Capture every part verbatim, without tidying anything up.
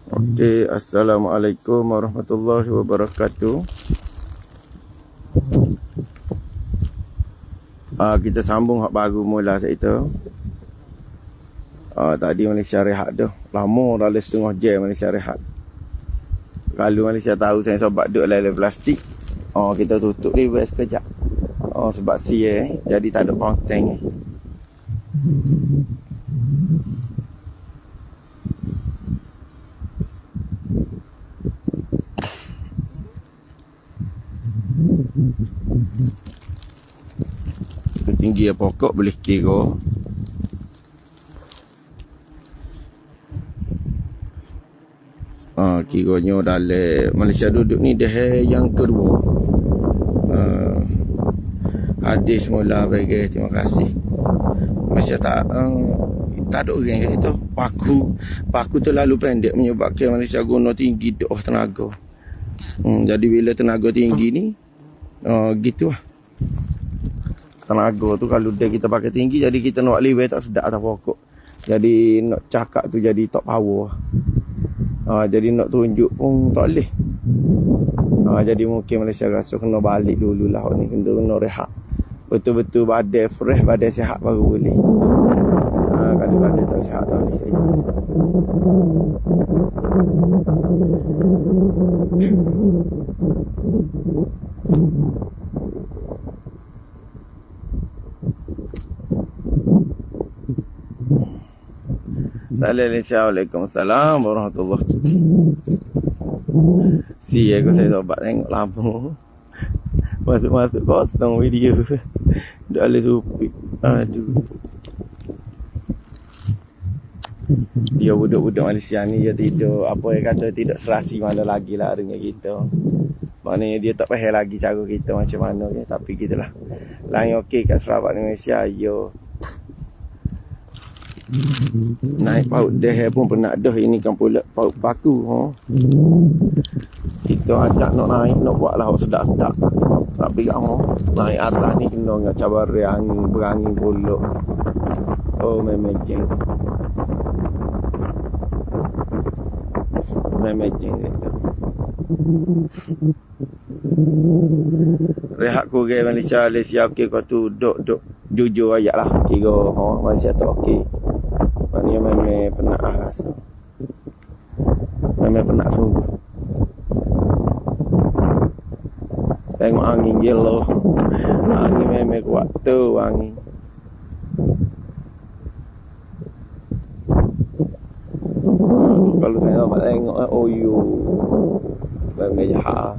Okey, assalamualaikum warahmatullahi wabarakatuh. Ah, kita sambung hak baru mula sat itu. Ah, tadi Malaysia rehat tu. Lama dah le setengah jam Malaysia rehat. Kalau Malaysia tahu saya sobat duduk lalai plastik. Oh, kita tutup deh sekejap. Oh, sebab sie, eh. Jadi tak ada konten, eh. Tinggi pokok boleh kira. Ah, kira nyoe dalam Malaysia duduk ni deh yang kedua. Ah, hadis mula bagi terima kasih. Malaysia tak, ah, tak ada orang kat situ. Paku, paku terlalu pendek menyebabkan Malaysia gunung tinggi doh tenaga. Hmm, jadi bila tenaga tinggi ni, ah, gitu lah. Tenaga tu kalau deh kita pakai tinggi, jadi kita nak liwet tak sedap atas pokok. Jadi nak cakap tu jadi tak power. Ha, jadi nak tunjuk pun tak boleh. Ha, jadi mungkin Malaysia rasa kena balik dulu lah ni, kena, kena rehat. Betul-betul badan fresh, badan sihat baru boleh. Ha, kalau badan tak sihat tak boleh saya. Assalamualaikum warahmatullahi wabarakatuh. Si aku saya sobat tengok lampu. Masuk-masuk kosong video. Dah ada supit. Aduh. Dia budak-budak Malaysia ni, dia tidak, apa yang kata, tidak serasi mana lagi lah dengan kita. Maknanya dia tak payah lagi cara kita macam mana je. Tapi gitulah. Lain okey kat Sarawak Indonesia, yo. Naik paut deh pun pernah dah, ini kan pula paut paku, ha. Kita ajak nak naik, nak buat lah sedap-sedap. Tapi kamu naik atas ni kena dengan cabaran angin, berangin pula. Oh, memang jeng. Memang jeng situ. Rehat kurang Malaysia, Malaysia okey kau tu dok, dok. Jujur ayat lah. Tiga, ha, Malaysia tu okey. Maknanya memang penat lah rasa. Memang penat sungguh. Tengok angin gelo. Angin memang kuat tu angin. Kalau saya dapat tengok, eh, oh, yo. Memang jahat.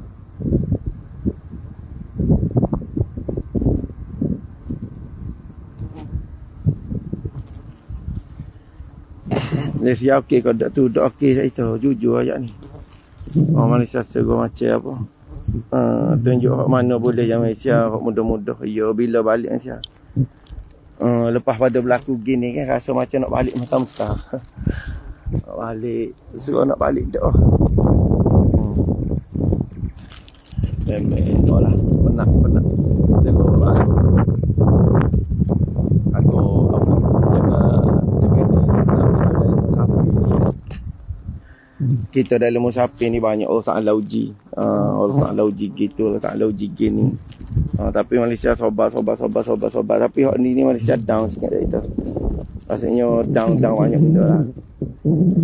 Malaysia okey, kau dak tu, dak okey, saya tahu. Jujur ayat ni. Orang Malaysia segala macam apa. Ah, tunjuk hak mana boleh yang Malaysia, hak mudah-mudah. Ya, bila balik Malaysia. Ah, lepas pada berlaku gini kan, rasa macam nak balik mentah-mentah. Nak balik, suruh nak balik dah. Hmm. Memang itulah, penat, penat. Segala aku, aku apa, jaga, jaga diri sebenarnya dari sapi ni. Kita dalam musafir ni banyak Allah Taala uji. Ah, Allah Taala uji gitu, Allah Taala uji gini. Ah, tapi Malaysia sobat, sobat, sobat, sobat, sobat. Tapi hak ni, ni Malaysia down sikit dari tu. Maksudnya down, down banyak benda lah.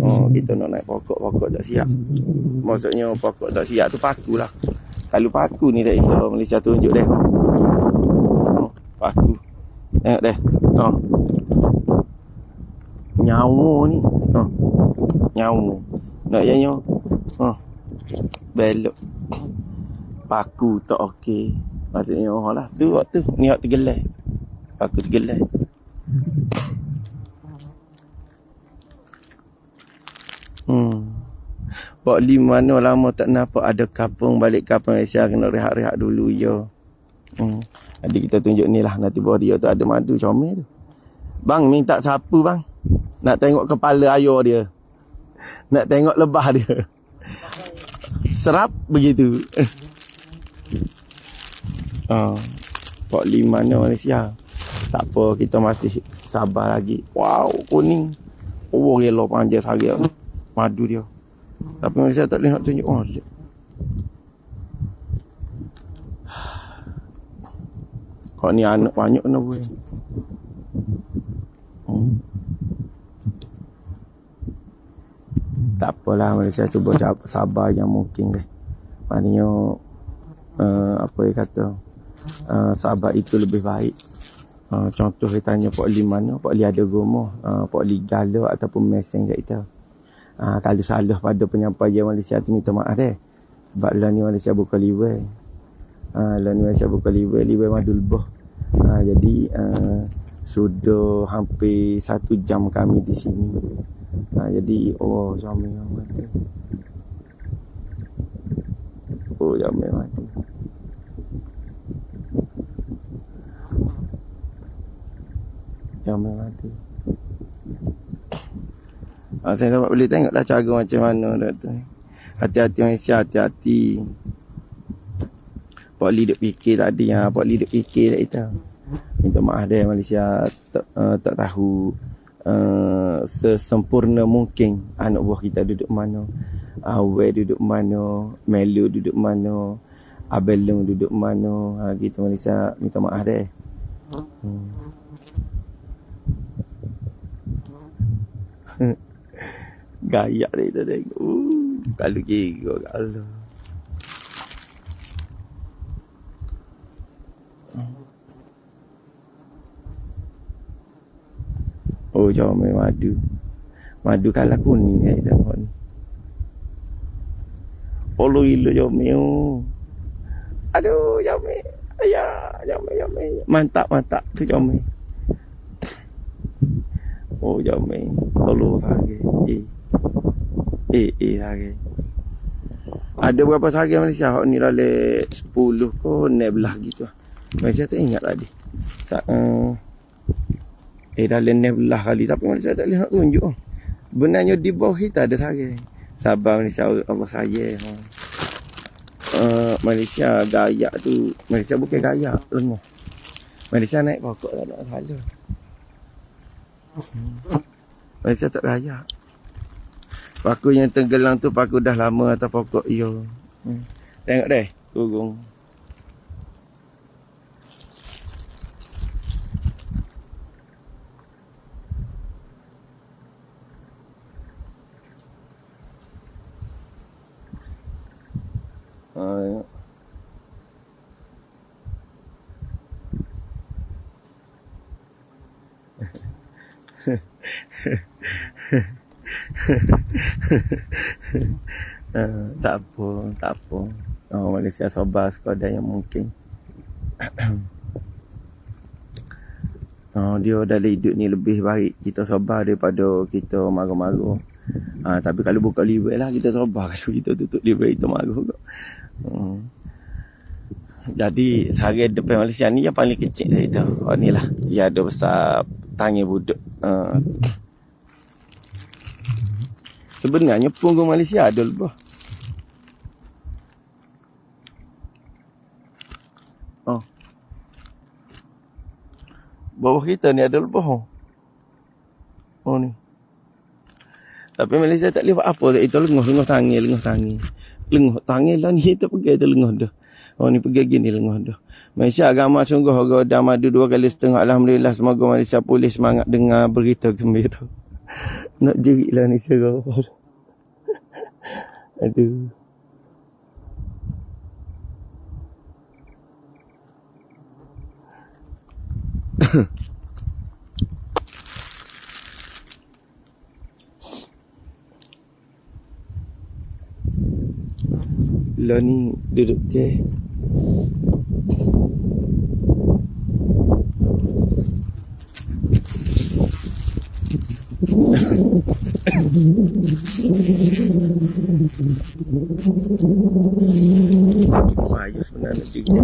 Oh, kita nak naik pokok, pokok tak siap. Maksudnya pokok tak siap tu paku lah. Kalau paku ni tak itu Malaysia tunjuk deh. Oh, paku. Tengok deh. Oh. Nyawa ni. Ha. Nyawa. Nak ya nyawa. Ha. Belok. Paku tak okey. Maksudnya, oh lah. Tu waktu. Ni hak tergelai. Paku tergelai. Hmm. Pak Lim mana lama tak nampak ada kapung balik kapung Malaysia kena rehat-rehat dulu ya. Hmm. Jadi kita tunjuk ni lah, nanti bawah dia tu ada madu comel tu. Bang, minta sapu bang. Nak tengok kepala ayo dia. Nak tengok lebah dia. Serap begitu. Ah, Pak Lim mana Malaysia. Tak apa, kita masih sabar lagi. Wow, kuning. Oh, gelo panjang sagai madu dia. Tapi Malaysia tak boleh nak tunjuk, oh, dia. Kok ni aneuk banyak kena buai. Hmm. Tak apalah, Malaysia cuba cab-, sabar nyang mungkin deh. Maknanya, eh, apa yang kata, eh, sabar itu lebih baik. Eh, contoh kita tanya Pak Li mana, Pak Li ada gumoh, eh, Pak Li galak ataupun meseng kat kita. Ah, kalau salah pada penyampaian Malaysia tu, minta maaf deh. Sebab lôn ni Malaysia bukan liwai. Ah, lôn ni Malaysia bukan liwai, liwai madu leuboh. Ah, jadi, ah, sudah hampir satu jam kami di sini. Ah, jadi, oh, jamé madu. Oh, jamé madu. Jamé madu. Ah, saya dapat boleh tengoklah cara macam mana dah tu. Hati-hati Malaysia, hati-hati. Pak Li duk fikir tadi, ha, Pak Li duk fikir tak kita. Minta maaf deh Malaysia, tak, eh, tak tahu, eh, sesempurna mungkin anak buah kita duduk mana. Awai duduk mana, Melu duduk mana, Abelung duduk mana. Ha, gitu Malaysia, minta maaf deh. Hmm. Gayak tadi tu tengok. Uh, kalau gigok kat Allah. Oh, jamé madu. Madu kala kuning ai tengok ni. Ulu ilu jamé, oh. Aduh, jamé. Ayah, jamé, jamé. Mantap, mantap tu jamé. Oh, jamé. Ulu sagai. Eh. Eh, eh, sagai. Ada berapa sagai Malaysia? Hok ni dah leh sepuluh ko, enam belas gitu. Malaysia tak ingat tadi. Sa-, eh, Eh, dah leh enam belas kali, tapi Malaysia tak boleh nak tunjuk. Sebenarnya di bawah kita ada sagai. Sabar Malaysia, Allah sayang. Eh, Malaysia gayak tu, Malaysia bukan gayak, lengoh. Malaysia naik pokok tak ada salah. Malaysia tak gayak. Paku yang tenggelam tu paku dah lama atas pokok yo. Hmm. Tengok deh, gugong. Ah, ya. Eh, tak apa, tak apa. Oh, Malaysia sabar sekadar yang mungkin. Oh, dia dalam hidup ni lebih baik kita sabar daripada kita marah-marah. Ah, tapi kalau buka liwet lah kita sabar, kalau kita tutup liwet kita marah juga. Hmm. Jadi, sagai depan Malaysia ni yang paling kecil dari tu. Oh, ni lah. Ya, ada besar tangi buduk. Ha. Sebenarnya punggung Malaysia ada lebah. Oh. Bawah kita ni ada lebah, oh. Oh, ni. Tapi Malaysia tak boleh buat apa, tak itu lengoh, lengoh tangi, lengoh tangi. Lengoh tangi lah ni, itu pegai tu lengoh dah. Oh, ni pegai gini lengoh dah. Malaysia agama sungguh, harga dan madu dua kali setengah. Alhamdulillah, semoga Malaysia pulih semangat dengar berita gembira. Nak jerit lah ni, serah. Aduh. Lôn ni duduk ke. Wah, ya sebenarnya juga.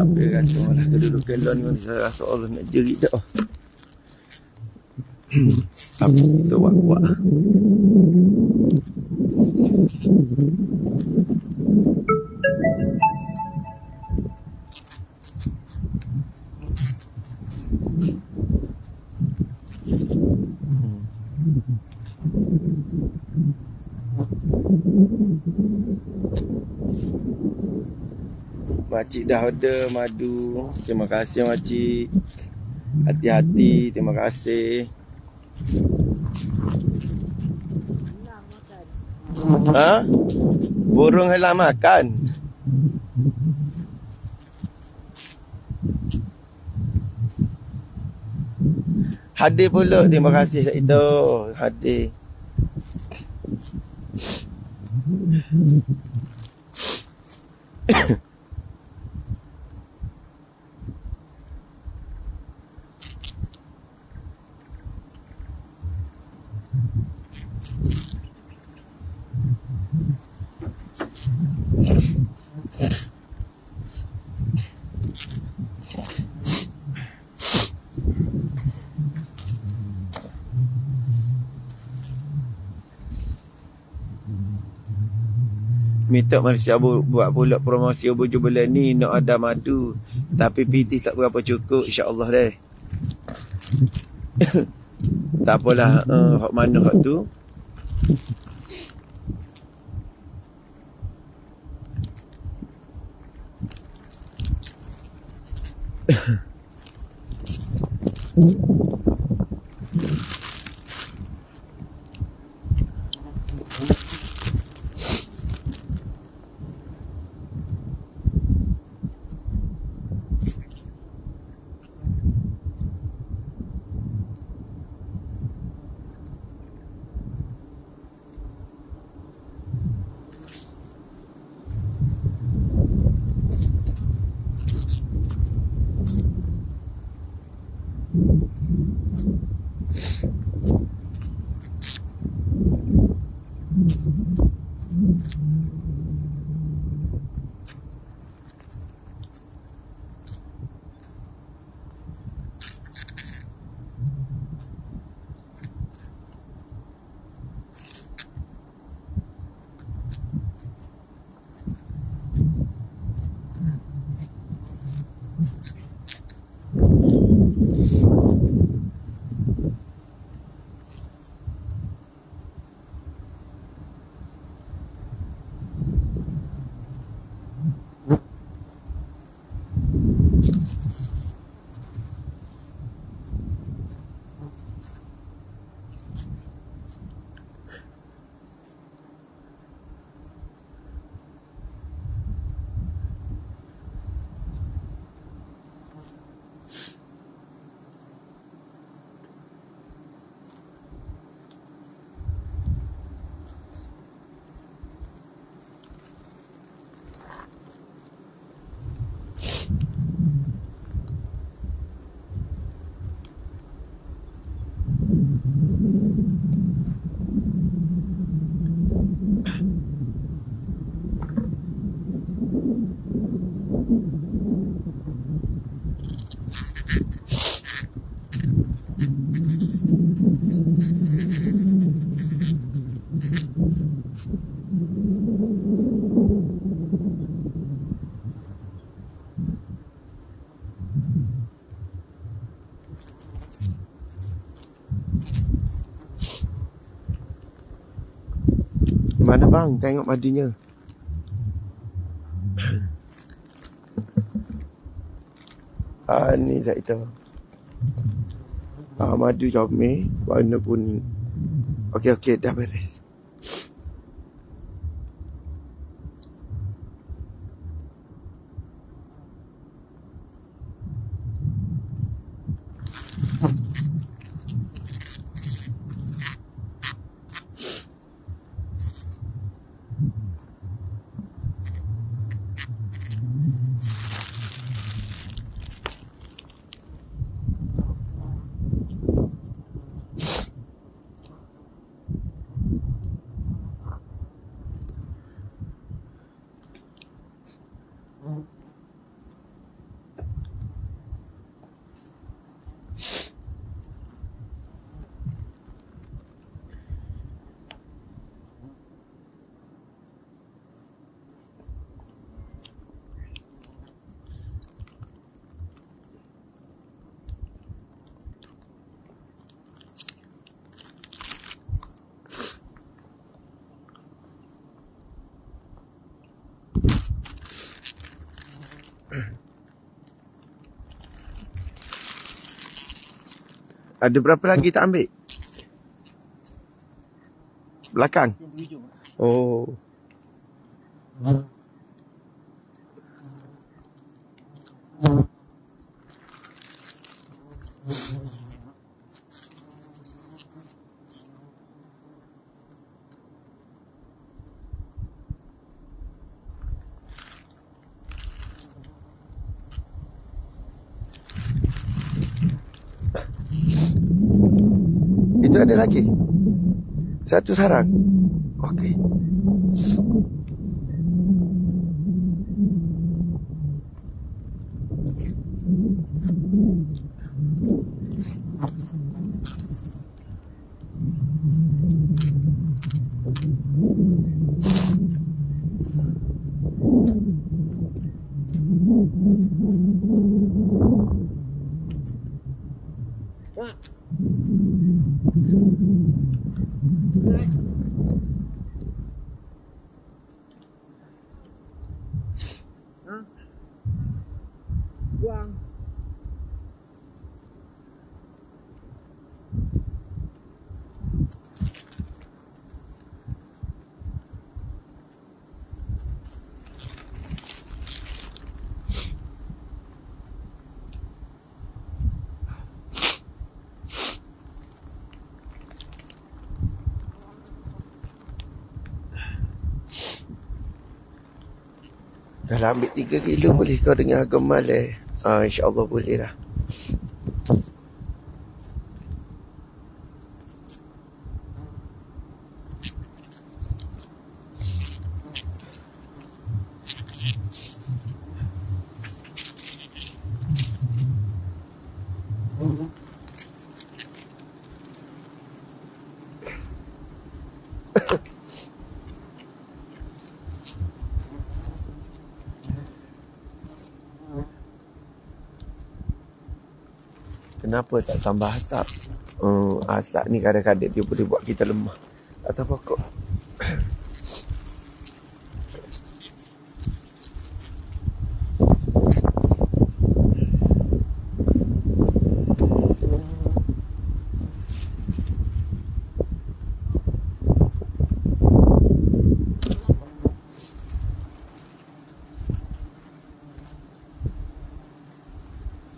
Tapi rasa lah kedudukan lôn ni, saya rasa Allah nak jerit dah. Tapi kita wak-wak. Makcik dah order madu. Terima kasih, makcik. Hati-hati. Terima kasih. Ha? Burung hilang makan. Hadir pula. Terima kasih, Saito. Hadir. Mitok manusia bu-, buat pula promosi ubu jubelai ni, nak ada madu. Tapi pitih tak berapa cukup, insya Allah deh. Tak apalah, eh, hak mana hak tu. Mana bang? Tengok madunya. Ah, ni Zaitun. Ah, madu jamé warna kuning. Okey, okey, dah beres. Ada berapa lagi tak ambil? Belakang? Oh. Itu ada lagi. Satu sarang. Okey. Kalau ambil tiga kilo boleh kau dengar gemala. Ah, insya Allah boleh lah. Kenapa tak tambah asap? Hmm, asap ni kadang-kadang dia boleh buat kita lemah atau pokok.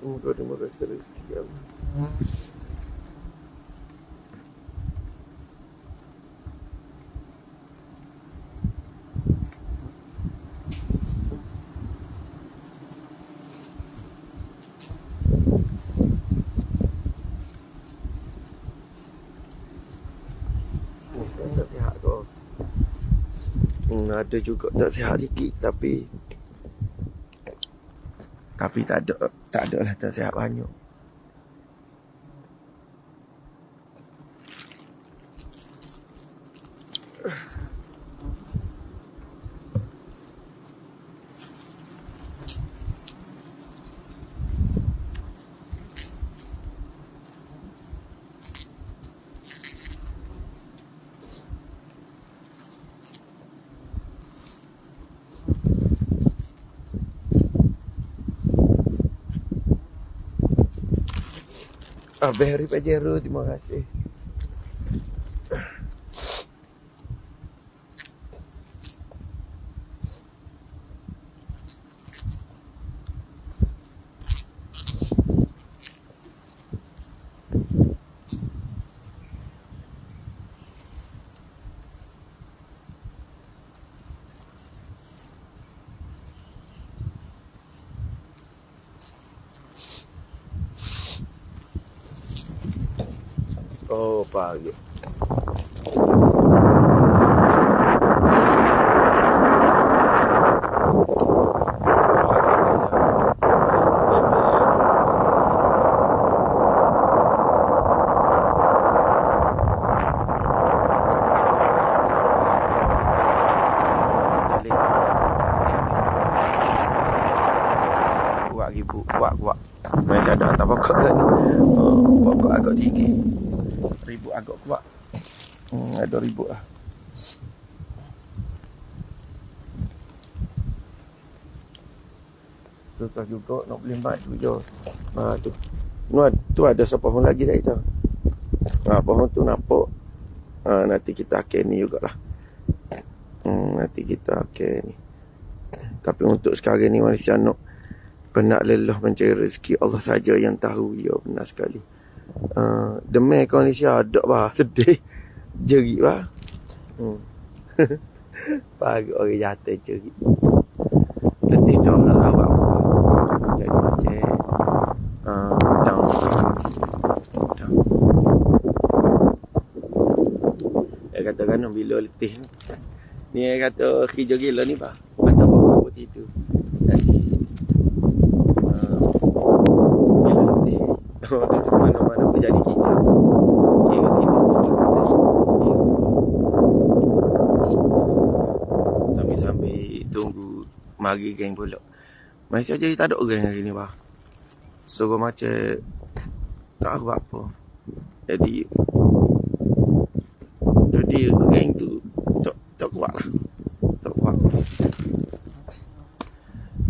Semoga dimudahkan rezeki, ya Allah. Oh, tak sihat tu. Hmm, ada juga tak sihat sikit, tapi, tapi tak ada, tak ada lah tak sihat banyak. Abeh hari Pajero, terima kasih. Oh, pagi. Kuat ribu, kuat, kuat. Macam ada tak pokok kan. Oh, pokok agak tinggi. Ribu agak kuat. Hmm, ada ribu lah. Susah juga nak beli mat tu je. Ha, tu. Nuan, tu ada sepohon lagi dah itu. Ha, pohon tu nampak. Ha, nanti kita akan ni jugalah. Hmm, nanti kita akan ni. Tapi untuk sekarang ni, Malaysia nak penat lelah mencari rezeki, Allah saja yang tahu. Ya, benar sekali. Ah, demé kondisi adok bah, sedih. Jerit bah. Hmm. Pagut orang jatuh jerit. Letih dah nak awak. Jadi macam, ah, down. Down. Eh, kata kan bila letih. Ni kata khi joget lah ni bah. Atau bawa rambut itu. Jadi, ah, dia letih. Mana-mana pun jadi kicau. Okey, roti itu. Sambil-sambil tunggu maghrib geng pula. Masih saja tak ada orang hari ni bah. Suruh macam tak tahu apa. Jadi, jadi geng tu tak, tak kuat lah. Tak kuat.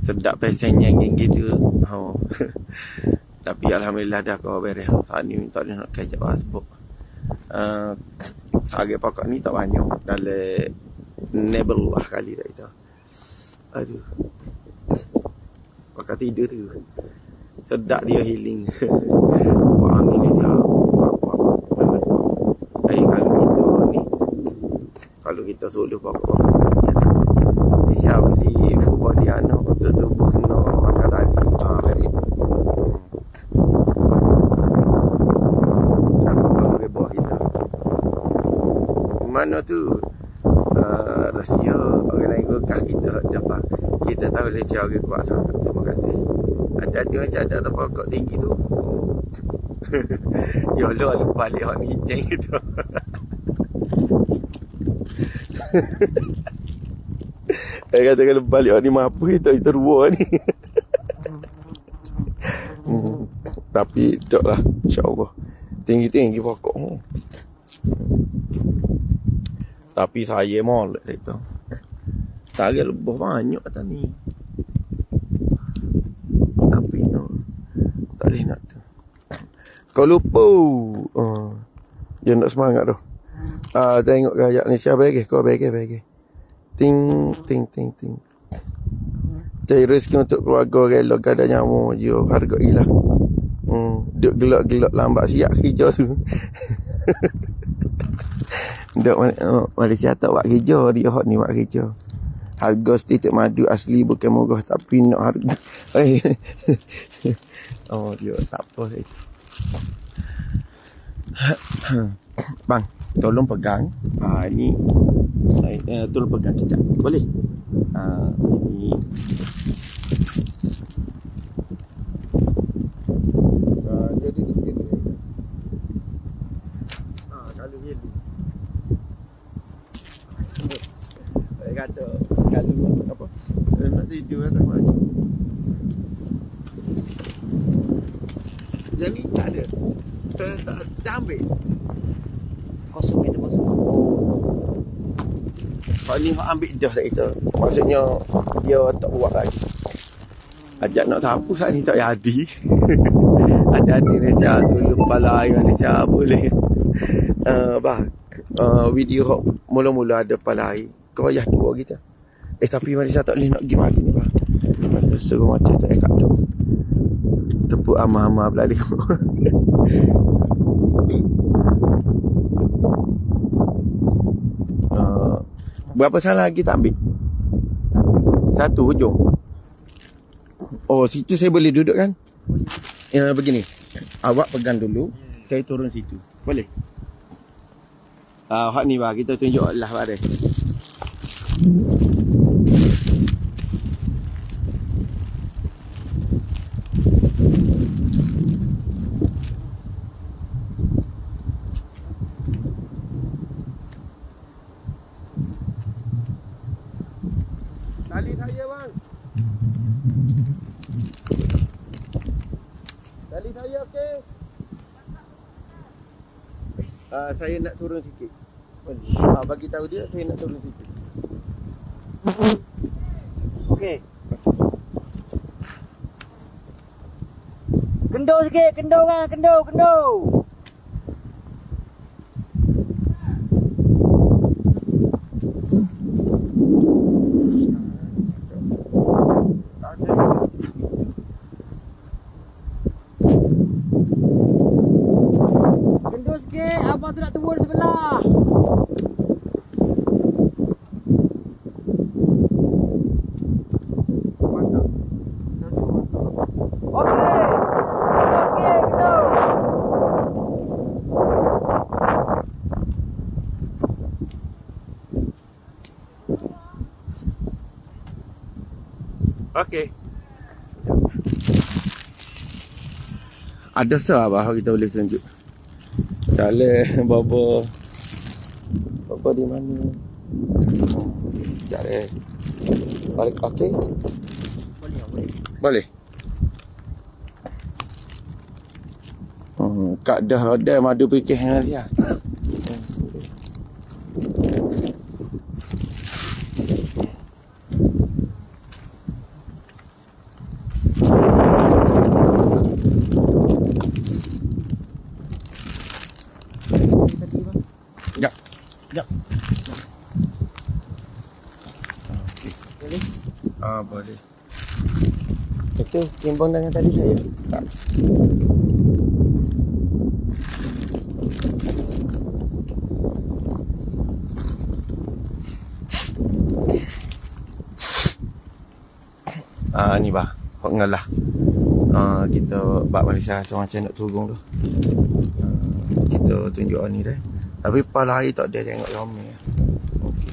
Sedap pesen yang geng gitu. Oh. Tapi alhamdulillah dah kau beres. Saat ni tak ada nak kejap lah sebab, eh, sehari pokok ni tak banyak. Dalam nebel lah kali tak itu. Aduh. Pakai tidur tu. Sedap dia healing. Wah, angin ni siap. Wah, wah, wah. Memang wah. Eh, kalau gitu ni. Kalau kita suluh pokok-pokok ni, siap beli food body anak untuk tubuh kena makan tadi. Ah, very. Aku baru bebas kita. Mana tu? Ah, rahsia orang lain kulkas kita dapat. Kita tahu Malaysia orang kuat sangat. Terima kasih. Hati-hati macam ada tempat pokok tinggi tu. Ya Allah, lupa lihat ni ceng gitu. Eh, kata kalau balik ni mampu kita, kita dua ni. Hmm. Tapi tak lah, insya-Allah. Tinggi-tinggi pokok. Tapi saya molek situ. Tarik lebih banyak tadi. Tapi no. Tak boleh nak tu. Kau lupa. Ah. Dia nak semangat tu. Ah, tengok gaya ni siapa lagi? Kau bagi, bagi. Ting, ting, ting, ting. Cari rezeki untuk keluarga, rela gada nyawa, yo, harga ilah. Hmm, duk gelak-gelak lambat siap kerja tu. Dok Mal-, oh, Malaysia tak buat kerja, dia hot ni buat kerja. Harga setitik madu asli bukan murah, tapi nak harga. Eh. Oh, dia tak apa. Bang, tolong pegang. Ah, ini, eh, tolong pegang kejap. Boleh? Ah, ini. Ah, jadi begini. Ah, kalau gini. Saya kata, kalau apa? Eh, nak tidur atas maju. Yang ni tak ada. Tak, tak, tak ambil. Kosong itu kosong. Kalau ni hak ambil dah tak kita. Maksudnya, dia tak buat lagi. Ajak nak sapu saat ni tak jadi. Ada hati Malaysia, suluh kepala air Malaysia boleh. Eh, bah, eh, video hok mula-mula ada kepala air. Kau payah dua kita. Eh, tapi Malaysia tak boleh nak pergi mari ni, bah. Malaysia suruh macam tak ikat tu. Tepuk ama-ama belalih. Eh, berapa salah lagi tak ambil? Satu hujung. Oh, situ saya boleh duduk kan? Ya, begini. Awak pegang dulu, saya turun situ. Boleh? Ah, hak ni bah, kita tunjuk lah bah deh. Tali saya, bang. Tali saya, okey. Ah, saya nak turun sikit. Ah, bagi tahu dia, saya nak turun sikit. Okey. Kendo sikit, kendo kan, kendo, kendo. Kendo sikit, abang tu nak turun sebelah. Oke. Oke, go. Oke. Ada sah bah kita boleh tunjuk. Cale bobo. Bobo di mana? Cale. Balik kaki. Boleh. Hmm, kak dah ada madu pikir hari ya. Ya. Ya. Okey. Boleh? Ah, boleh. Itu timbang dengan tadi saya. Tak. Ah, ni bah, hok ngalah. Ah, kita bak Malaysia sama macam nak turun tu. Ah, kita tunjuk ni deh. Tapi pala air tak ada tengok ramai. Okey.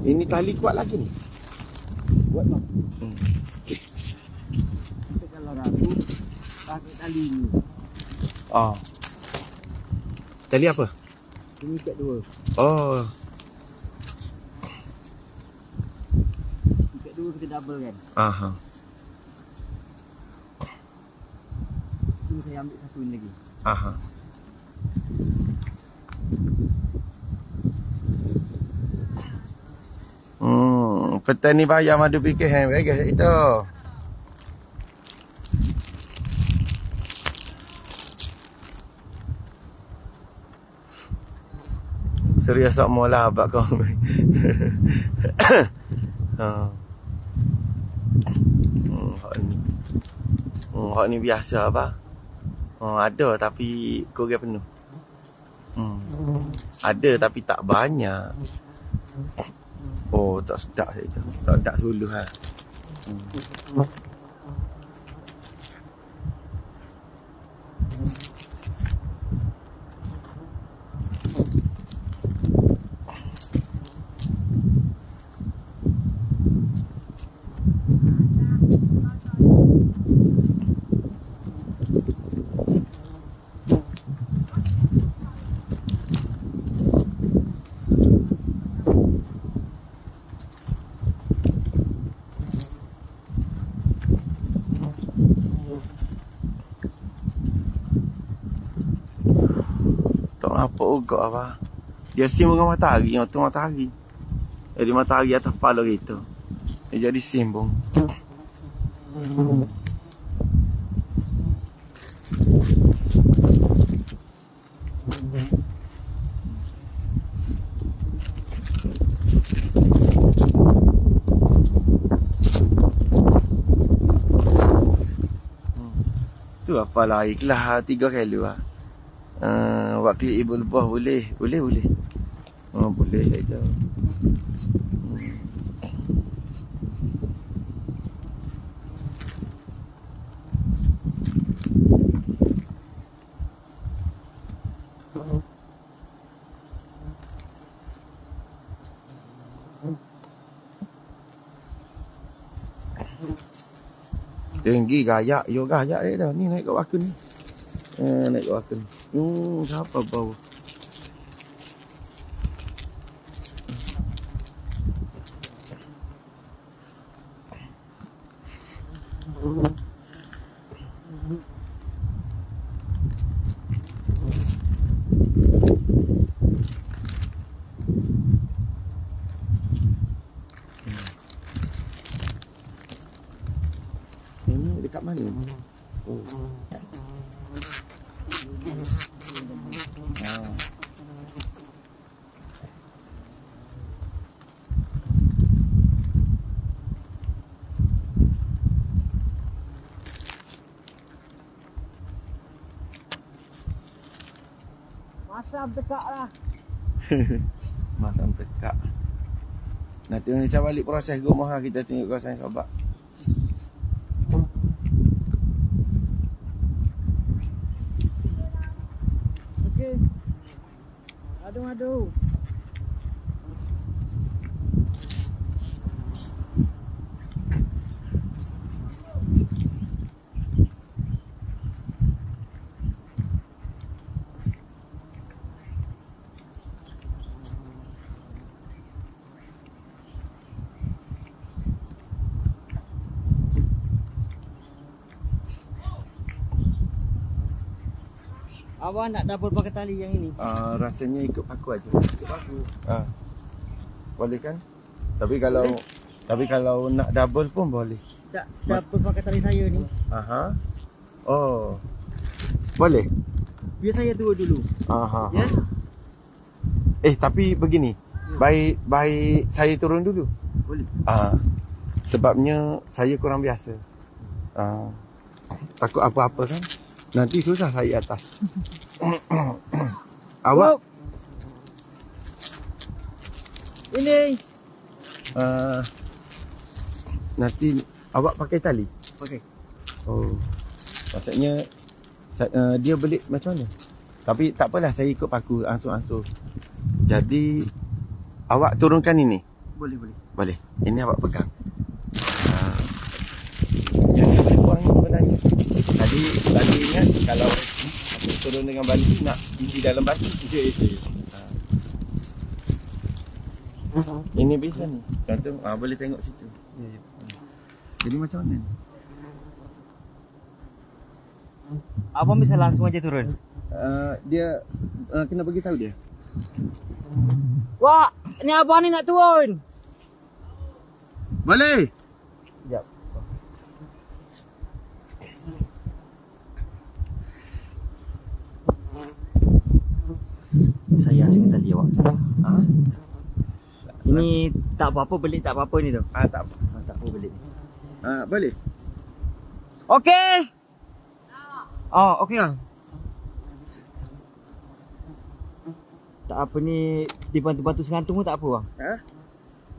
Ini tali kuat lagi ni. Kuat, Bang. Hmm. Kita kalau ragu, pakai tali ni. Ah. Tali apa? Ini ikat dua. Oh. Ikat dua kita double kan? Aha. Ini saya ambil satu ini lagi. Aha. Hmm, petani bayam adu pikir, eh, bagus itu. Serius tak mula bak kau. Ha. Hmm, hak ni. Hmm, hak ni biasa apa? Oh, ada tapi kurang penuh. Hmm. Ada tapi tak banyak. Oh, tak sedak itu. Tak sedak suluh ha. Hmm. Tong apa ugok apa? Dia sim dengan matahari, yang tu matahari. Jadi matahari atas kepala kita. Dia jadi simbung. Tu apa lah, ikhlas tiga kali lah. Eh, wak klik ibu lebuh boleh, boleh, boleh. Oh, boleh lah itu. Hmm. Tinggi gayak, yo gayak dia dah. Ni naik kat wakun ni. Eh, naik kat wakun. Hmm, siapa bau? Kat mana? Oh. Ah. Masam tekak lah. Masam tekak. Nanti Indonesia balik proses gok maha kita tunjuk kawasan sahabat. Okey. Aduh, aduh. Abang nak double pakai tali yang ini? Ah, rasanya ikut paku aja. Ikut paku. Ah. Boleh kan? Tapi kalau, tapi kalau nak double pun boleh. Tak double pakai tali saya ni. Aha. Oh. Boleh? Biar saya turun dulu. Aha. Ya? Eh, tapi begini. Ya. Baik, baik saya turun dulu. Boleh. Ah. Sebabnya saya kurang biasa. Ah. Takut apa-apa kan. Nanti susah saya atas. Awak. Ini. Ah, nanti awak pakai tali? Pakai. Oh. Maksudnya, sa- ah, dia belit macam mana? Tapi tak apalah, saya ikut paku angsur-angsur. Jadi, awak turunkan ini? Boleh, boleh. Boleh. Ini awak pegang. Ah. Yang lebih kurang sebenarnya. Tadi, tadi ingat kalau aku turun dengan bantu, nak isi dalam batu. Okey, okey. Ah. Ini bisa ni. Contoh, ah, boleh tengok situ. Ya, ya. Jadi macam mana ni? Abang bisa langsung aja turun? Ah, dia, ah, kena bagi tahu dia. Wak, ni abang ni nak turun. Boleh. Sekejap. Saya asing tadi, awak. Ha? Ini tak apa-apa, belit tak apa-apa ni tu. Ah, tak apa. Ah, tak apa belit. Ah, boleh. Okey. Oh, okey lah. Tak apa ni, dibantu-bantu segantung pun tak apa, bang. Ha?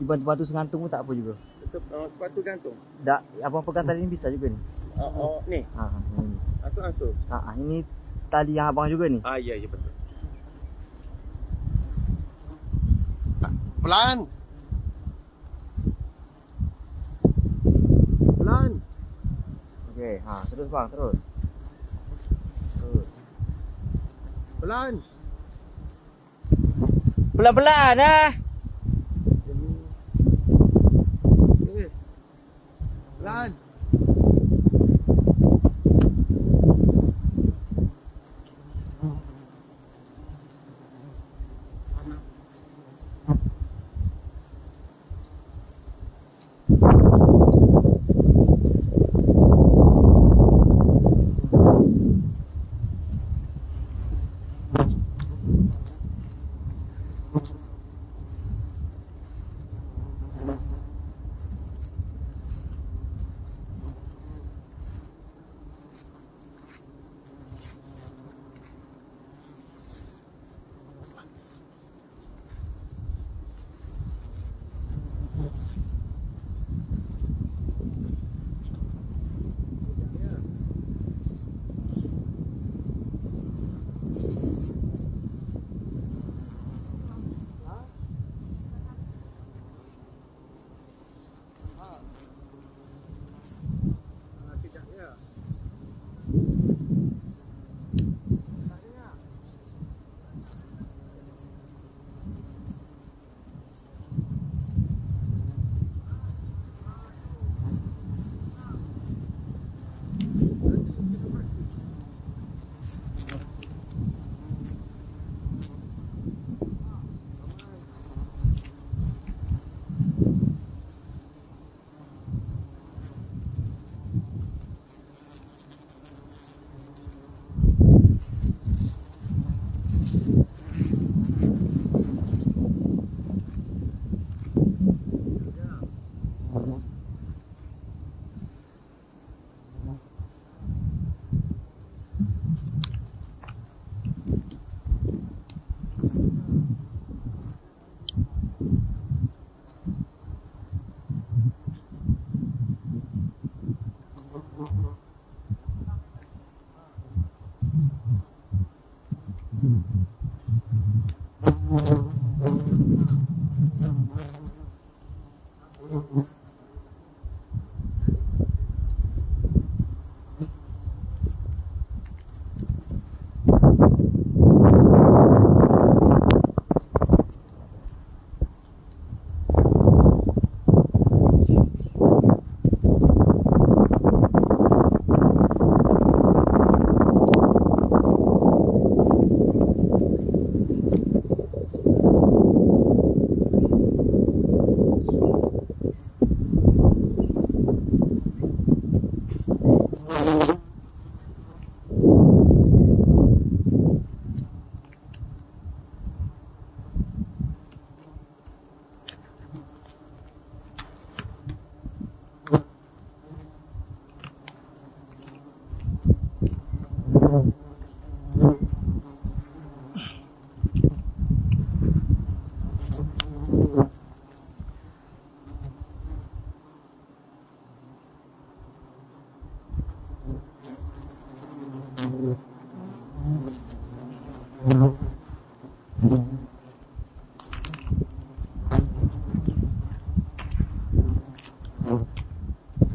Dibantu-bantu segantung pun tak apa juga. Sep- oh, sepatu gantung? Tak, abang pegang tali ni bisa juga ni. Oh, oh, ni? Ha, ha, ini. Angsur-angsur? Ha, ha, ini tali yang abang juga ni. Ah, ya, ya, betul. Pelan. Pelan. Okey, ha, terus bang, terus. Terus. Pelan. Pelan-pelan, eh. Okey. Pelan.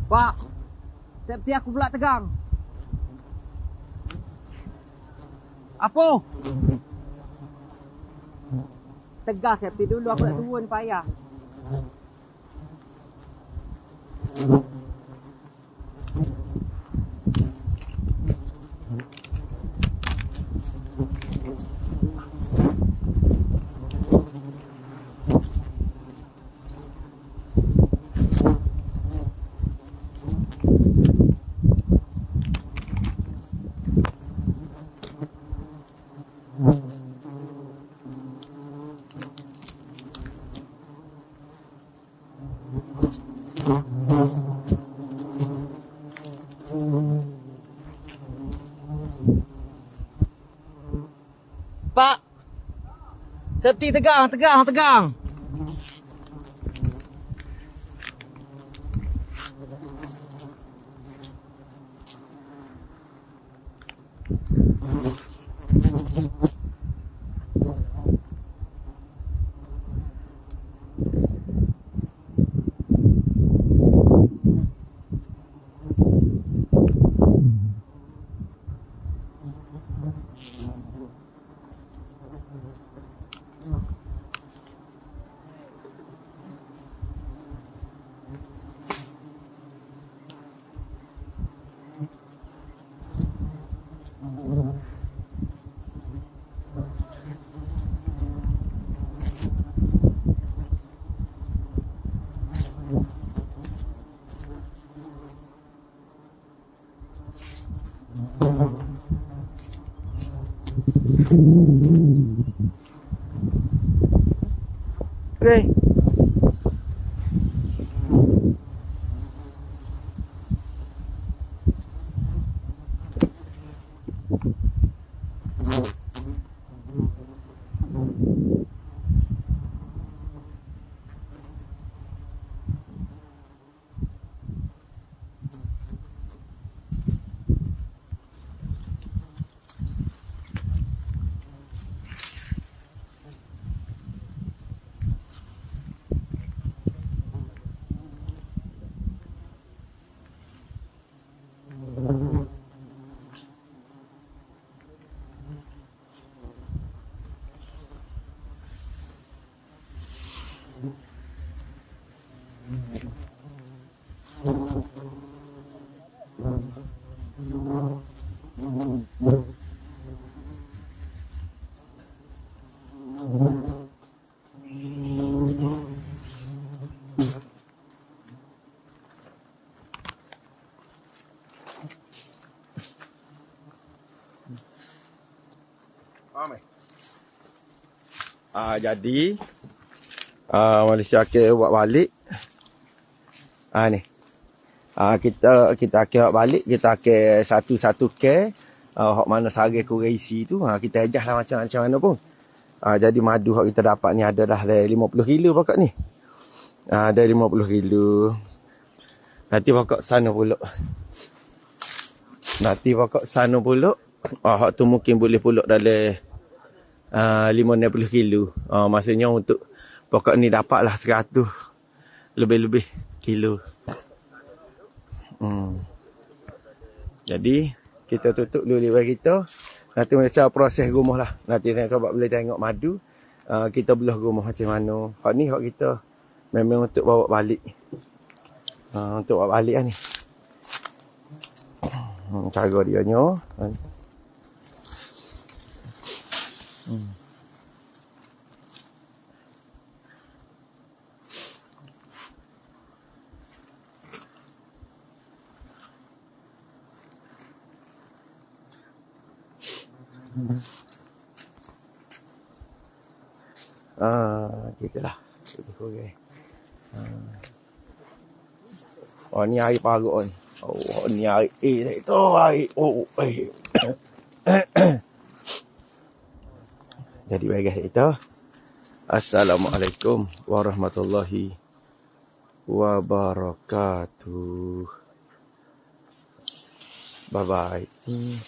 Pak, safety aku pula tegang. Apo? Tegas safety dulu, aku nak turun payah. Pak, safety tegang, tegang, tegang. Okey. Ah, jadi, ah, Malaysia ke buat balik. Ah, ni. Ah, kita, kita ke buat balik, kita ke satu-satu ke, ah, hok mana sagai kurang isi tu, ah, kita ejah lah macam, macam mana pun. Ah, jadi madu hok kita dapat ni ada dah dari lima puluh kilo pokok ni. Ah, dari lima puluh kilo. Nanti pokok sana pula. Nati pokok sanu puluk, ah, hak tu mungkin boleh puluk dalam, ah, lima enam puluh kilo. Ah, maksudnya untuk pokok ni dapatlah seratus lebih-lebih kilo. Hmm. Jadi, kita tutup dulu live kita. Nanti macam proses rumoh lah. Nanti saya coba boleh tengok madu. Ah, kita belah rumoh macam mana. Hak ni hak kita memang untuk bawa balik. Ah, untuk bawa balik lah ni. Hmm, cara dia nyo. Hmm. Ah, gitulah. Lebih kurang. Ah. Oh, ni air parut ni. Oh, ni air, eh, tu air. Oh, eh. Jadi, baiklah itu. Assalamualaikum warahmatullahi wabarakatuh. Bye bye. Hmm.